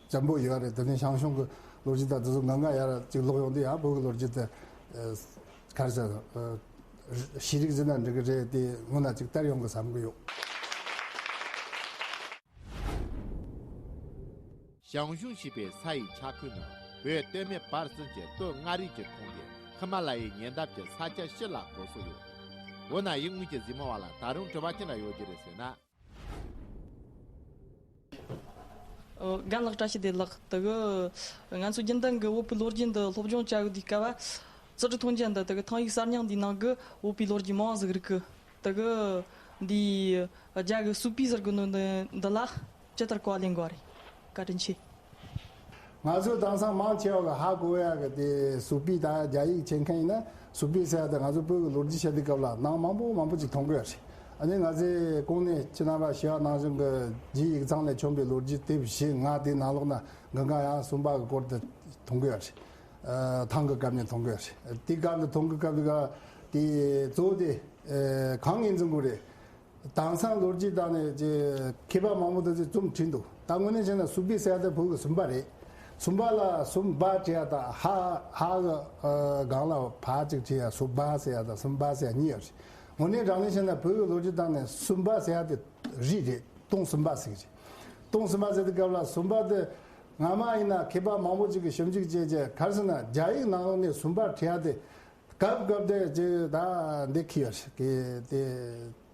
བཙན་པོ་ཡོད་རེད། དེ་ནས་ཞང་ཞུང་གི་ལོ་རྒྱུས་དང་དེ་ཚོ་གང་ག་ཡར་ཅིག་ལོག་ཡོང་དུས། ཡང་བོད་ཀྱི་ལོ་རྒྱུས་དེ། ཨ། ག་རེ་ཟེར། ཨ། ཤེས་རིག་ཟེར་ན་འགྲིག་གི་རེད། དེ་སྔོན་ལ་ཅིག་དར་ཡོང་གི་བསམ་གི་ཡོད། ཞང་ཞུང་ཞེས་པའི་ས་ཡི་ཆ་ཁུལ་ནི་བོད་སྟོད་སྨད་བར་གསུམ་གྱི་སྟོད་མངའ་རིས་ཀྱི་ཁོངས་ཀྱི་ཧི་མ་ལ་ཡའི་ཉེ་འདབས་ཀྱི་ས་ཆ་སྤྱི་ལ་གོ་སྲོལ་ཡོད། འོ་ན་ཡུལ་དངོས་ཀྱི་གཟིགས་མོ་བ་ལ་ད་རུང་དྲི་བ་ཅི་འདྲ་ཡོད་ཀྱི་རེད་ཟེར་ན། ཨོ། རྒན་ལགས། བཀྲ་ཤིས་བདེ་ལེགས། དེ་གི་ང་ཚོ་རྒྱུན་ལྡན་གི་བོད་པའི་ལོ་རྒྱུས་འདི་སློབ་སྦྱོང་བྱ་གི་དུས་སྐབས། ཙི་ཀྲི་ཐུང་ཅན་འདི། དེ་གི་ཐང་ཡིག་གསར་རྙིང་འདིའི་ནང་གི་བོད་པའི་ལོ་རྒྱུས་མང་ཟིག་རིག་གི། དེ་གི་འདི་རྒྱ་གི་སུའུ་པི་ཟེར་གི་ནོ་འདི་འདི་ལ་ཇི་ལྟར་གོ་བ་ལེན་དགོས་རེད། བཀའ་དྲིན་ཆེ། ང་ཚོ་དེང་སང་མང་ཆེ་བ་གི་ཧ་གོ་ཡ་གི་དེ་སུའུ་པི་དང་རྒྱ་ཡིག་མཁྱེན་མཁན་ཡིན་ན། སུའུ་པི་ཟེར་ཡ་དེ་ང་ཚོ་བོད་ཀྱི་ལོ་རྒྱུས་བཤད་དུས་སྐབས་ལ་ནང་མང་པོ་མང་པོ་ཅིག་མཐོང་གི་ཡོད་རེད། ཨ་ནི་ང་ཚོས་གོང་ནས་ཁྱེད་རྣམ་པ་ཞུ་བ་ནང་བཞིན་གྱི་རྒྱའི་ཡིག་ཚང་ལས་བྱུང་བའི་ལོ་རྒྱུས་དེབ་བཞི་ལྔ་དེའི་ནང་ལོགས་ན་གང་ག་ཡང་སུམ་པ་གི་སྐོར་དེ་མཐོང་གི་ཡོད་རེད། ཨ། ཐང་གི་སྐབས་ནས་མཐོང་གི་ཡོད་རེད། དེའི་སྐབས་ནས་མཐོང་གི་སྐབས་དེ་ག་དེ་གཙོ་བོ་དེ། ཨ། གང་ངོས་འཛིན་དགོས་རེད། དེང་སང་ལོ་རྒྱུས་སྟེང་ནས་ཀྱི་མཁས་པ་མང་པོ་དེ་ཚོས་རྩོམ་བྲིས་འདུག་ད་དངོས་གནས་བྱས་ན་སུམ་པི་ཟེར་ཡ་དེ་བོད་ཀྱི་སུམ་པ་རེད། སུམ་པ་ལ་སུམ་བྷ་བྲིས་ཡ་དང་། ཧ་ཧ་གི་ཨ་སྒང་ལ་བ་ཅིག་བྲིས་ཡ་སུམ་བྷ་ཟེར་ཡ་དང་སུམ་བྷ་ཟེར་ཡ་གཉིས་ཡོད་རེད། དངོས་གནས་དྲང་གནས་བྱས་ན་བོད་ཀྱི་ལོ་རྒྱུས་སྟེང་ནས་སུམ་བྷ་ཟེར་ཡ་དེ་རིགས་རེད། སྟོང་སུམ་བྷ་ཟེར་གི་རེད། སྟོང་སུམ་བྷ་ཟེར་དུས་སྐབས་ལ་སུམ་བྷ་དེ་སྔ་མ་ཡིན་ན་མཁས་པ་མང་པོ་ཅིག་གིས་ཞིབ་འཇུག་བྱས་རྗེས། ག་རེ་ཟེར་ན་རྒྱ་ཡིག་ནང་ལོགས་ནས་སུམ་བྷ་བྲིས་ཡ་དེ། སྐབས་སྐབས་དེ་ཅིག་ད་འདི་འཁྱེར་ཡོད་རེད། དེ་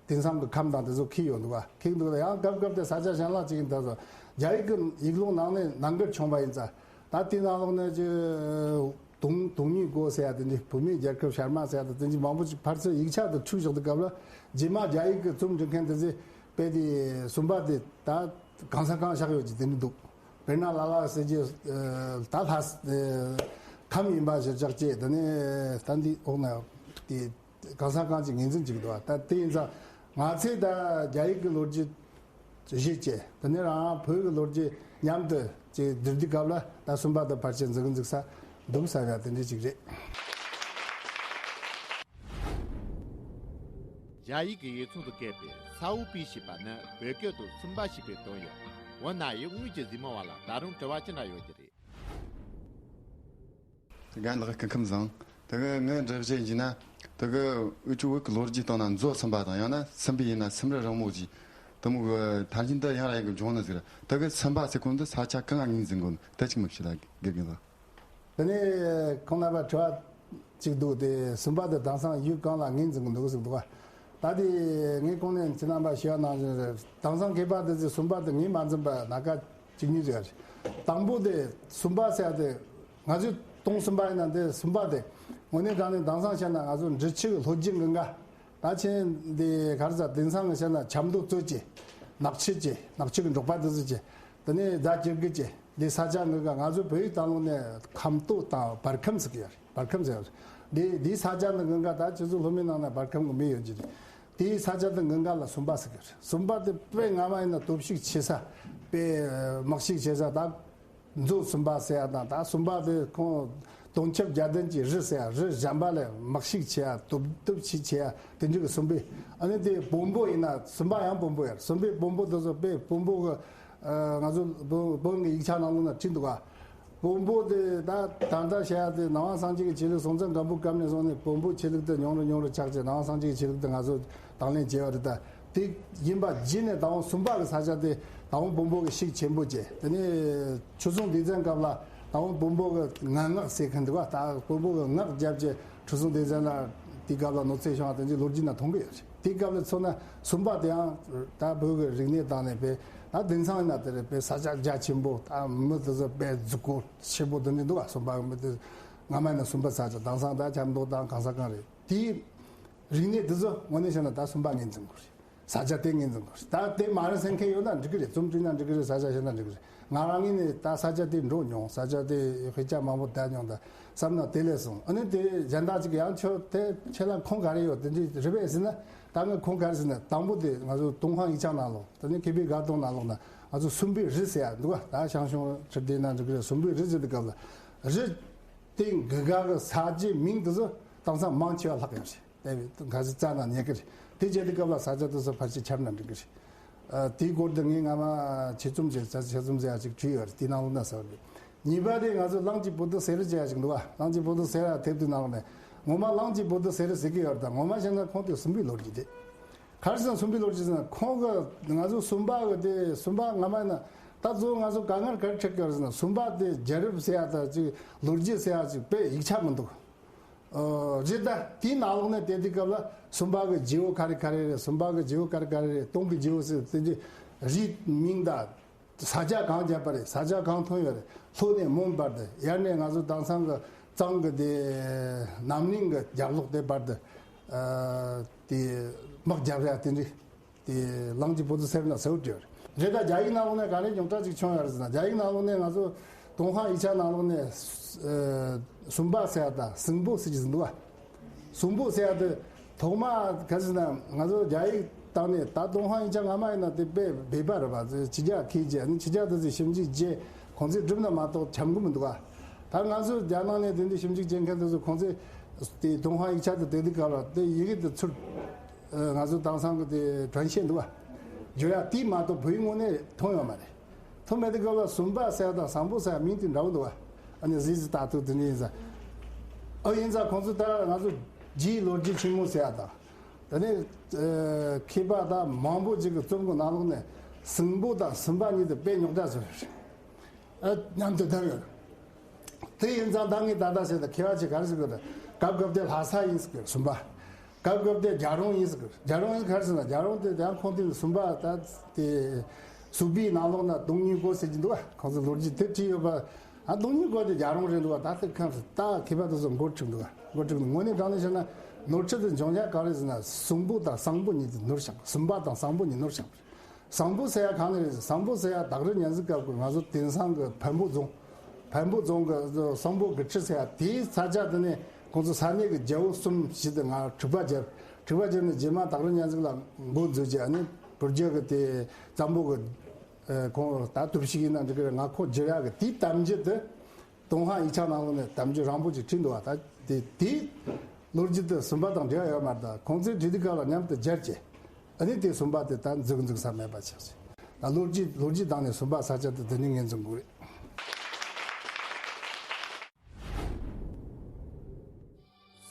དེང་སང་གི་ཁམས་དང་དེ་ཚོ་འཁྱེར་ཡོང་འདུག་ག་འཁྱེར་འདུག་ད་ཡང་སྐབས་སྐབས་དེ་ས་ཆ་གཞན་ལ་ཅིག་ཡིན་ད་སོ། རྒྱ་ཡིག་གི་ཡིག་ལོག་ནང་ནས་ནང་འགལ་བྱུང་བ་ཡིན་ཙང་། ད་དེའི་ནང་ལོགས་ནས་ཅིག་དུང་དུང་ཉིད་སྒོ་ཟེར་ཡ་དེ་འདྲའི། བུད་མེད་རྒྱལ་ཁབ་ཤར་མ་ཟེར་ཡ་དང་། དེ་འདྲའི་མང་པོ་ཅིག་ཕར་ཚུར་ཡིག་ཆ་དེ་འཁྲུག་བཞག་དུས་སྐབས་ལ། རྗེས་མ་རྒྱ་ཡིག་གི་རྩོམ་འབྲི་མཁན་དེ་ཚོས་དཔེ་དེ་སུམ་བྷ་དེ་ད་གང་ས་གང་བཞག་ཡོད་ཀྱི་དེ་འདྲ་འདུག་དཔེར་ན་ལ་ལ་ཟེར་གྱི། ཨ། ད་ལྷ་ས། ཨ། ཁམས་ཡིན་པ་གཞིར་བཞག་བྱས། དེ་ནས་ད་འདི་འོག་ན་དེ་གང་ས་གང་ཅིག་ངོས་འཛིན་བྱེད་ཀྱི་འདུག་བ། ད་དེ་ཡིན་ཙང་ང་ཚོས་ད་རྒྱ་ཡིག་གི་ལོ་རྒྱུས་གཞི་བྱས། དེ་ནས་རང་བོད་ཀྱི་ལོ་རྒྱུས་མཉམ་དུ་ཅིག་བསྡུར་དུས་སྐབས་ལ་ད་སུམ་བྷ་དེ་ཕལ་ཆེར་འཛིན་གི་འཛིན་ས་འདུག་བསམ་ཡ་དེ་འདྲ་ཅིག་རེད། རྒྱ་ཡིག་གི་ཡིག་ཚང་དུ་བཀོད་པའི་སའུ་པི་ཞེས་པ་ནི་བོད་སྐད་དུ་སུམ་བྷ་ཞེས་པའི་དོན་ཡོད། འོ་ན་ཡུལ་དངོས་ཀྱི་གཟིགས་མོ་བ་ལ་ད་རུང་དྲི་བ་ཅི་འདྲ་ཡོད་ཀྱི་རེད། རྒན་ལགས་སྐུ་ཁམས་བཟང་། དེ་གི་ངའི་འདྲི་བཤད་ཡིན་ན། དེ་གི་འུ་ཅག་བོད་ཀྱི་ལོ་རྒྱུས་སྟེང་ན་མཛོ་སུམ་པ་དང་། ཡང་ན་སུམ་པའི་ཡིན་ན་སུམ་རི་རིང་མོ་ཞེས། དེ་མོ་གི་ཐ་སྙད་འདི་ཡང་ར་ཡང་གི་འབྱུང་ནི་ཟིག་རེད། དེ་གི་སུམ་པ་ཟེར་གོ་འདི་ས་ཆ་གང་ང་ངོས་འཛིན་གོ་ནི་དེ་ཅིག་མི་ཤེས་ལ། དགེ་རྒན་ལགས། དེ་ནས་ཁོང་རྣམ་པ་དྲི་བ་གཅིག་འདུག་དེ་སུམ་པ་དེ་དེང་སང་ཡུལ་གང་ལ་ངོས་འཛིན་གི་འདུག་ཟེར་འདུག་ག་ད་དེ་ངས་གོང་ནས་ཁྱེད་རྣམ་པ་ཞུ་བ་ནང་བཞིན་རེད། དེང་སང་མཁས་པ་དེ་ཚོས་སུམ་པ་དེ་ངོས་མ་འཛིན་པ་སྣ་ཁ་གཅིག་གཉིས་རེད། དང་པོ་དེ་སུམ་པ་ཟེར་ཡ་དེ་ང་ཚོས་སྟོང་སུམ་པ་ཡིན་ན། དེ་སུམ་པ་དེ་དངོས་གནས་དྲང་གནས་དེང་སང་བཤད་ན་ང་ཚོ་འབྲི་ཆུ་གི་ལྷོ་རྒྱུད་གང་ག་ད་ཆེན་འདི་ག་རེ་ཟེར། དེང་སང་གི་བཤད་ན་ཆབ་མདོ་གཙོས་ཀྱི། ནག་ཆུ་བྱས། ནག་ཆུ་གི་འབྲོག་པ་དེ་ཚོ་བྱས། དེ་ནས་རྫ་སྐྱེ་དགུ་བྱས། འདི་ས་ཆ་འདི་ག་ང་ཚོ་བོད་ཡིག་སྟེང་ལོགས་ནས་ཁམས་སྟོད་དང་བར་ཁམས་ཟེར་གི་ཡོད་རེད། བར་ཁམས་ཟེར་ཡོད་རེད། འདི་འདི་ས་ཆ་འདི་གི་ག་ད་ཁྱེད་ཚོ་སློབ་མའི་ནང་ན་བར་ཁམས་གི་མི་ཡོད་ཀྱི་རེད། དེའི་ས་ཆ་དེ་གི་ག་ལ་སུམ་པ་ཟེར་གི་རེད། སུམ་པ་དེ་དཔེ་སྔ་མ་ཡིན་ན་སྟོབས་ཤུགས་ཆེ་ས། དཔེ་དམག་ཤུགས་ཆེ་ས། ད་མཛོ་སུམ་པ་ཟེར་ཡ་དང་། ད་སུམ་པ་དེ་ཁོང་དོན་ཁྱབ་རྒྱལ་ལྡན་གྱི་རི་ཟེར་ཡ། རི་གཞན་པ་ལས་དམག་ཤུགས་ཆེ་ཡ། སྟོབས་སྟོབས་ཤུགས་ཆེ་ཡ། དེ་འདྲ་གི་སུམ་པའི། ཨ་ནི་དེ་བོན་པོ་ཡིན་ན་སུམ་པ་ཡང་བོན་པོ་ཡོད་རེད། སུམ་པའི་བོན་པོ་དེ་ཚོ་དཔེ་བོན་པོ་གི། ཨ། ང་ཚོ་བོན་བོན་གི་ཡིག་ཆ་ནང་ལོགས་ན་བྲིས་འདུག་ག་བོན་པོ་དེ་ད་ད་ལྟ་བཤད་ཡ་དེ་ནང་པ་སངས་རྒྱས་ཀྱི་ཆོས་ལུགས་སྲོང་བཙན་སྒམ་པོའི་སྐབས་ནས་བཟུང་ནས་བོན་པོའི་ཆོས་ལུགས་དེ་ཉུང་རུ་ཉུང་རུ་ཆགས་བྱས། ནང་པ་སངས་རྒྱས་ཀྱི་ཆོས་ལུགས་དེ་ང་ཚོ་དང་ལེན་བྱས་པ་རེད། ད་དེ་ཡིན་པ་བརྒྱུད་ནས་ད་རུང་སུམ་པ་གི་ས་ཆ་དེ་ད་རུང་བོན་པོ་གི་ཤུགས་ཆེན་པོ་བྱས། དེ་ནས་ཆོས་སྲུང་སྡེ་ཚན་སྐབས་ལ་ད་རུང་བོན་པོ་གི་ངན་སྔགས་ཟེར་མཁན་འདུག་ག་ད་བོན་པོ་གི་སྔགས་བརྒྱབ་བྱས་ཁྲི་སྲོང་ལྡེ་བཙན་ལ་དེའི་སྐབས་ལ་གནོད་འཚེ་བྱུང་བ་དེ་ཚོའི་ལོ་རྒྱུས་ན་མཐོང་གི་ཡོད་རེད། དེའི་སྐབས་ལ་མཚོན་ན་སུམ་པ་དེའང་ད་བོད་ཀྱི་རིག་གནས་སྟེང་ནས་དཔེ། ད་དེང་སང་ཡིན་ན་དེ་རེད། དཔེ་ས་ཆ་རྒྱ་ཆེན་པོ། ད་མི་དེ་ཚོ་དཔེ་གཟུགས་པོ་ཆེན་པོ་དེ་འདྲ་འདུག་ག་སུམ་པ་གི་མི་དེ་སྔ་མ་ཡིན་ན་སུམ་པ་ས་ཆ། དེང་སང་ད་ཆབ་མདོ་དང་གང་ས་གང་རེད། དེའི་རིག་གནས་དེ་ཚོ་དངོས་གནས་བཤད་ན་ད་སུམ་པ་ངོས་འཛིན་དགོས་རེད། ས་ཆ་དེ་ངོས་འཛིན་དགོས་རེད། ད་དེ་མ་རེད་ཟེར་མཁན་ཡོད་ན་འགྲིག་གི་རེད། རྩོམ་བྲིས་ན་འགྲིག་གི་རེད། ས་ཆ་བཤད་ན་འགྲིག་གི་རེད། ང་རང་ངོས་ནས་ད་ས་ཆ་དེ་འགྲོ་མྱོང་། ས་ཆ་དེ་དཔེ་ཆ་མང་པོ་བལྟས་མྱོང་། ད་བསམ་ན་དེ་ལས་སོང་། ཨ་ནི་དེ་གཞན་དག་ཅིག་ཡང་ཁྱོད་དེ་ཁྱེད་ལ་ཁུངས་ག་རེ་ཡོད། དེ་འདྲ་རེད་པས་ཟེར་ན། ད་ངས་ཁུངས་ག་རེ་ཟེར་ན། དང་པོ་དེ་ང་ཚོ་ཏུན་ཧོང་ཡིག་ཆ་ནང་ལོགས། དེ་ནས་མཁས་པའི་དགའ་སྟོན་ནང་ལོགས་ན་ང་ཚོ་སུམ་པའི་རི་ཟེར་ཡ་འདུག་ག་ད་ཞང་ཞུང་ཁྲི་སྡེ་ན་འགྲིག་གི་རེད། སུམ་པའི་རི་ཟེར་དུས་སྐབས་ལ་རི་དེ་གི་ག་གི་ས་ཆའི་མིང་དེ་ཚོ་དེང་སང་མང་ཆེ་བ་ལྷག་ཡོད་རེད། དེ་ག་ཚོད་རྩ་ན་ཉན་གི་རེད། དེ་བྱས་དུས་སྐབས་ལ་ས་ཆ་དེ་ཚོ་ཕལ་ཆེར་ཁྱབ་ན་འགྲིག་གི་རེད། ཨ། དེའི་སྐོར་དེ་ངས་སྔ་མ་ཆེད་རྩོམ་བྱས། ཆེད་རྩོམ་ཟེར་ཡ་ཅིག་བྲིས་ཡོད་རེད། དེའི་ནང་ལོགས་ན་ཟེར་བ་རེད། གཉིས་པ་དེ་ང་ཚོ་གླང་གི་བུ་དུ་ཟེར་རེ་བྱས་ཡ་ཅིག་འདུག་ག་གླང་གི་བུ་དུ་ཟེར་ཡ་དེབ་དེའི་ནང་ལོགས་ནས་ངོ་མ་གླང་གི་བུ་དུ་ཟེར་རེ་ཟེར་གི་ཡོད་རེད། ད་ངོ་མ་བཤད་ན་ཁོང་དེ་སུམ་པའི་ལོ་རྒྱུས་དེ། ག་རེ་ཟེར་ན་སུམ་པའི་ལོ་རྒྱུས་ཟེར་ན། ཁོང་གི་ང་ཚོ་སུམ་པ་གི་དེ་སུམ་པ་སྔ་མ་ཡིན་ན། ད་གཙོ་བོ་ང་ཚོ་དཀའ་ངལ་ག་རེ་འཕྲད་ཀྱི་ཡོད་རེད་ཟེར་ན། སུམ་པ་དེ་རྒྱལ་རབས་ཟེར་ཡ་ད་ཅིག་ལོ་རྒྱུས་ཟེར་ཡ་ཅིག་དཔེ་ཡིག་ཆ་མི་འདུག་ཨོ། རེད། ད་དེའི་ནང་ལོགས་ནས་བལྟས་དུས་སྐབས་ལ་སུམ་པ་གི་རྗེ་བོ་ག་རེ་ག་རེ་རེད། སུམ་པ་གི་རྗེ་བོ་ག་རེ་ག་རེ་རེད། སྟོང་གི་རྗེ་བོ་ཟེར་དེ་འདྲའི་རིགས་མིང་དང་། ས་ཆ་གང་བརྒྱབ་པ་རེད། ས་ཆ་གང་ཐོན་ཡོད་རེད། ལྷོ་ནས་མོན་བར་དུ། ཡར་ནས་ང་ཚོ་དེང་སང་གི་གཙང་གི་དེ་རྣམ་གླིང་གི་རྒྱབ་ལོགས་དེ་བར་དུ། ཨ། དེ་དམག་རྒྱབ་ཡ་དེ་འདྲའི། དེ་གླང་གི་བུ་དུ་ཟེར་ན་ཟེར་བ་བྲིས་ཡོད་རེད། རེད། ད་རྒྱ་ཡིག་ནང་ལོགས་ནས་ག་རེ་རྙོག་དྲ་ཅིག་བྱུང་ཡོད་རེད་ཟེར་ན། རྒྱ་ཡིག་ནང་ལོགས་ནས་ང་ཚོ་ཏུན་ཧོང་ཡིག་ཆ་ནང་ལོགས་ནས། ཨ། སུམ་པ་ཟེར་ཡ་དང་སུམ་པོ་ཟེར་གྱི་ཟིན་འདུག་ག་སུམ་པོ་ཟེར་ཡ་དེ་ཐོག་མ་ག་ཟེར་ན། ང་ཚོ་རྒྱ་ཡིག་སྟེང་ནས། ད་ཏུན་ཧོང་ཡིག་ཆ་སྔ་མ་ཡིན་ན་དེ་དཔེ་སྦས་པ་རེད་པ། ཕྱི་རྒྱལ་ཁྱེར་བྱས། ཨ་ནི་ཕྱི་རྒྱལ་དེ་ཚོས་ཞིབ་འཇུག་བྱས་ཁོང་ཚོས་བསྒྲུབས་ན་མ་གཏོགས་འཁྱམ་གི་མི་འདུག་ག་ད་ང་ཚོ་རྒྱ་ནང་ནས་དེ་འདྲའི་ཞིབ་འཇུག་བྱེད་མཁན་དེ་ཚོ་ཁོང་ཚོས་དེ་ཏུན་ཧོང་ཡིག་ཆ་དེ་བལྟས་དུས་སྐབས་ལ་དེ་ཡི་གེ་དེ་ཚུར། ཨ། ང་ཚོ་དེང་སང་གི་དེ་དྲན་ཤེས་འདུག་ག་བརྗོད་ཡ་དེ་མ་གཏོགས་བོད་ཡིག་ངོས་ནས་མཐོང་ཡོད་མ་རེད། ཐོག་མེད་དུས་སྐབས་ལ་སུམ་པ་ཟེར་དང་སུམ་པོ་ཟེར་མིང་དེ་འདྲ་བོ་འདུག་ག་ཨ་ནི་ཟི་ཟི་ཏ་ཏུ་དེ་འདྲ་ཡིན་ས། ཨ། ཡིན་ཙང་ཁོང་ཚོ་ད་ང་ཚོ་རྗེའི་ལོ་རྒྱུས་ཆེན་མོ་ཟེར་ཡ་དང་། དེ་ནས། ཨ། མཁས་པ་ད་མང་པོ་ཅིག་གི་རྩོམ་གི་ནང་ལོགས་ནས་སུམ་པོ་དང་སུམ་པ་གཉིས་དེ་དཔེ་རྙོག་དྲ་བཟོས་ཡོད་རེད། ཨ། མཉམ་དུ་བསྡམས་ཡོད། དེ་ཡིན་ཙང་ད་ངས་ད་ལྟ་བཤད་ན་མཁས་པ་ཅིག་ག་རེ་ཟེར་གི་རེད། སྐབས་སྐབས་དེ་ལྷ་ས་ཡིན་ཟེར་གི་རེད། སུམ་པ། སྐབས་སྐབས་དེ་རྒྱལ་རོང་ཡིན་ཟེར་གི་རེད། རྒྱལ་རོང་ཡིན་ག་རེ་ཟེར་ན། རྒྱལ་རོང་དེ་ཡང་ཁོང་དེ་སུམ་པ་ད་དེ་སུམ་པའི་ནང་ལོགས་ན་སྟོང་ཉིད་སྒོ་ཟེར་གྱི་འདུག་ག་ཁོང་ཚོ་ལོ་རྒྱུས་དེ་བྲིས་ཡོད་པ། ཨ། སྟོང་ཉིད་སྒོ་དེ་རྒྱལ་རོང་རེད་འདུག་ག་ད་དེ་ཁམས་སུ་ད་མཁས་པ་དེ་ཚོ་མགོ་འཁྲུགས་འདུག་ག་མགོ་འཁྲུགས་འདུག་དངོས་གནས་དྲང་གནས་བཤད་ན་ནོར་འཁྲུལ་དེ་འབྱུང་ཡ་ག་རེ་ཟེར་ན། སུམ་པོ་དང་སུམ་པོ་གཉིས་དེ་ནོར་བཞག་སུམ་པ་དང་སུམ་པོ་གཉིས་ནོར་བཞག་སུམ་པོ་ཟེར་ཡ་གང་ནས་རེད། སུམ་པོ་ཟེར་ཡ་སྟག་རི་གཉན་གཟིགས་སྐབས་ཀྱི་ང་ཚོ་དེང་སང་གི་འཕན་པོ་རྫོང་། འཕན་པོ་རྫོང་གི་སུམ་པོ་དགུ་ཁྲི་ཟེར་ཡ་དེའི་ས་ཆ་དེ་ནས་ཁོང་ཚོ་ས་གནས་ཀྱི་རྒྱལ་པོ་གསུམ་བཞི་དེ་ང་འཁྲུག་པ་བརྒྱབ། འཁྲུག་པ་བརྒྱབ་ནས་རྗེས་མ་སྟག་རི་གཉན་གཟིགས་ལ་མགོ་འཛུགས་བྱས། ཨ་ནི་བོད་རྒྱལ་གྱི་དེ་བཙན་པོ་གི། ཨ། ཁོང་ད་དུ་ཞིག་ཡིན་ན་འགྲིག་གི་རེད། ང་ཁོ་བསྒྱུར་ཡག་གི་དེའི་གཏམ་རྒྱུད་དེ་ཏུན་ཧོང་ཡིག་ཆ་ནང་ལོགས་ནས་གཏམ་རྒྱུད་རིང་པོ་ཅིག་བྲིས་འདུག་ག་ད་དེ་དེའི་ལོ་རྒྱུས་དེ་སུམ་པ་དང་འབྲེལ་བ་ཡོད་མ་རེད། ད་ཁོང་ཚོས་བྲིས་དུས་སྐབས་ལ་མཉམ་དུ་སྦྱར་བྱས། ཨ་ནི་དེ་སུམ་པ་དེ་ད་འཛུགས་འཛུགས་ས་མེད་པ་ཆགས་ཤིང་། ད་ལོ་རྒྱུས་ལོ་རྒྱུས་སྟེང་ནས་སུམ་པ་ས་ཆ་དེ་དེ་ནས་ངོས་འཛིན་དགོས་རེད།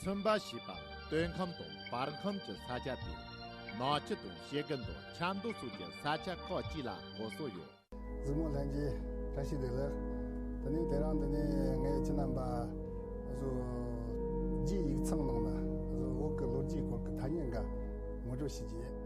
སུམ་པ་ཞེས་པ་སྟོད་ཁམས་དང་བར་ཁམས་ཀྱི་ས་ཆ་སྟེ། ནག་ཆུ་དང་བྱེ་དགུ་མདོ། ཆབ་མདོ་སོགས་ཀྱི་ས་ཆ་ཁག་ཅིག་ལ་གོ་སྲོལ་ཡོད། གཟིགས་མོ་ལྷན་རྒྱས་བཀྲ་ཤིས་བདེ་ལེགས། དེ་ནས་དེ་རིང་འདི་ནས་ངས་ཁྱེད་རྣམ་པ་བཟོ་རྒྱའི་ཡིག་ཚང་ནང་ན་བཟོ་བོད་ཀྱི་ལོ་རྒྱུས་སྐོར་གྱི་ཐ་སྙད་འགའ་ངོ་སྤྲོད་ཞུ་རྒྱུ་ཡིན།